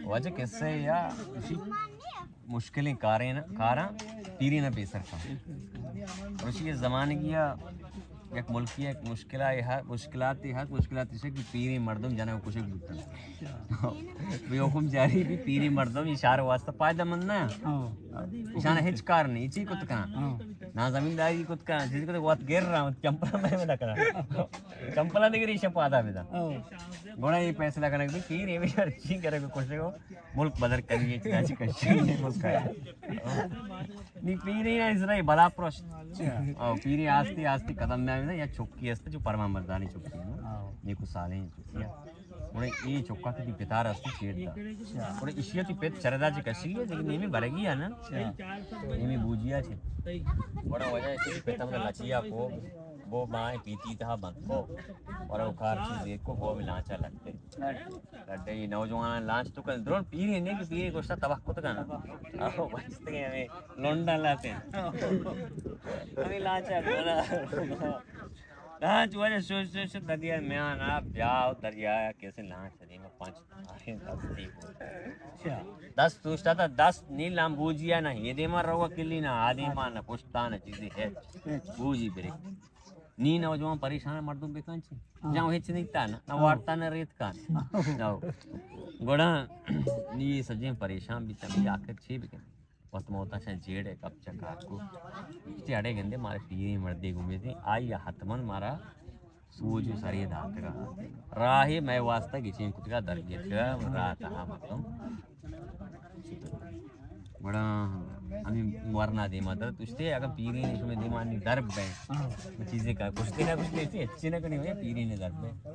واجہ قصہ یا اسی مشکلیں کاریں کاراں پیری نہ پیسر کن۔ اسی زمانگی یک ملکی یک مشکلہ، مشکلات، ہر مشکلات کہ پیری مردم جنگ کشک بوتن۔ بے حکم جاری بھی پیری مردم یہ شہر واسطہ فائدہ مند نہ۔ ایشان ہچ کار نہیں، چی کت کن؟ نہ زمینداری کت کن، چیز کت وقت گر رہا، چمپل میں نہ کرا۔ چمپل دے گری شپ آدھا بدا۔ گوڑا یہ فیصلہ کرنے کہ پیر یہ بھی چی کرے کو کچھ کو ملک بدر کریے، چی کشی ملک ہے۔ نی پیری نا اسرائیل بلا پروش۔ او پیری آستی آستی قدم میں یا چوکی است جو پرما مردانی چوکی ہے نا۔ یہ کو سالیں چوکی ہے۔ گڑا اے چکا کہ تئی پتار استی چیڑ دا۔ گڑا اشیا تئی پت چردا چہ کشی ہے، لیکن نیمی برگی ہے نا۔ نیمی بوجیا چہ۔ گڑا وجہ ہے کہ پت ہم لچیا کو، وہ ماں پیتی تہا بند کو۔ اور وہ کار چیز کو، وہ بھی لانچا لگتے۔ لڈے یہ نوجوان لانچ تو کن درون پیری نہیں کہ پیری گوشتا تباہ کت کنا۔ آو بچتے ہیں ہمیں لونڈا لاتے ہیں۔ ہمیں لانچا کنا۔ لانچ وجہ شوش شوش دریا میان آپ جاؤ دریا کیسے لانچ دیما پنچ آئیں دست دی۔ اچھا۔ دست دوشتا تھا، دست نی لام بوجیا نہ، یہ دیما روگا کلی نہ، آ دیما نہ، پشتا نہ، چیزی ہے۔ بوجی برے۔ نی نوجوان پریشان مردم بکن چی؟ ہاں۔ جاؤ ہچ نہیں تا نہ، نہ ہاں۔ وارتا نہ ریت کان۔ ہاں۔ جاؤ۔ گڑا نی سجیں پریشان بیتا، بھی آخر چی بکن؟ وت موتا شاہ جیڑ ہے، کپ چکار کو۔ تے اڑے گندے مارے پیری مردے گھومے تھے، آئی حتماً مارا سوج و سرے داتگا۔ راہے مئے واسطہ گچین کتگا، در گیتگا، راہ تہا مردم۔ بڑا ہمیں ورنا دیما در تشتے، اگر پیری نے شمے دیما نی در بے۔ چیزیں کا کچھ دینا کچھ لیتے، اچھے نہ کرنے ہوئے، پیری نے در بے۔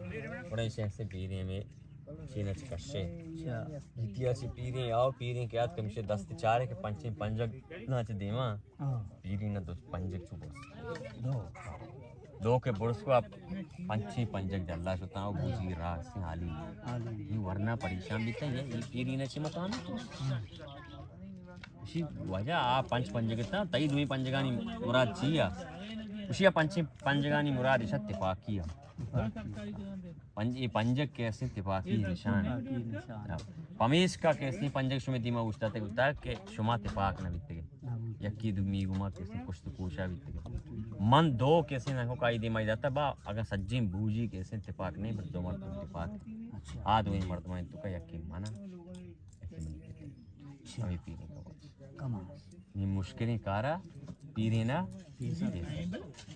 بڑا شہر سے پیری ہمیں چینا چکشے۔ اچھا۔ گیتیا چی پیری آؤ، پیری کے آت کمشے دست چارے کے پنچیں پنجگ نا چے دیما۔ ہاں۔ پیری نہ دو پنجگ چو برس۔ دو۔ دو کے برس کو آپ پنچیں پنجگ جلا شتا، او بوجی راہ سی حالی۔ حالی۔ یہ ورنا پریشان بیتا، یہ، یہ پیری نہ چے مقام ہے۔ اسی وجہ آ پنچ پنجگ تا، تئی دوئی پنجگانی مراد چی ہے؟ اسی پنچیں پنجگانی مراد اشا تفاقی ہے۔ پنج، یہ پنجگ کیسے تفاقی نشان ہے۔ تفاقی نشان۔ پمیش کا کیسے پنجگ شما دیما اوشتاتے گتا کہ شما تفاق نہ بیتگے۔ یکی دومی گما کیسے کشت و کوشا بیتگے۔ من دو کیسے نہ کو کائی دیما جاتا با، اگر سجیں بوجی کیسے تفاق نہیں، بس دو مردم تفاق۔ اچھا۔ آ دوئی مردمان تو کا یکی منا، یکی منی کتے۔ اچھا۔ ہمیں پیریں کا وقت۔ کمال۔ یہ مشکلیں کارا پیریں نا۔ پیریں۔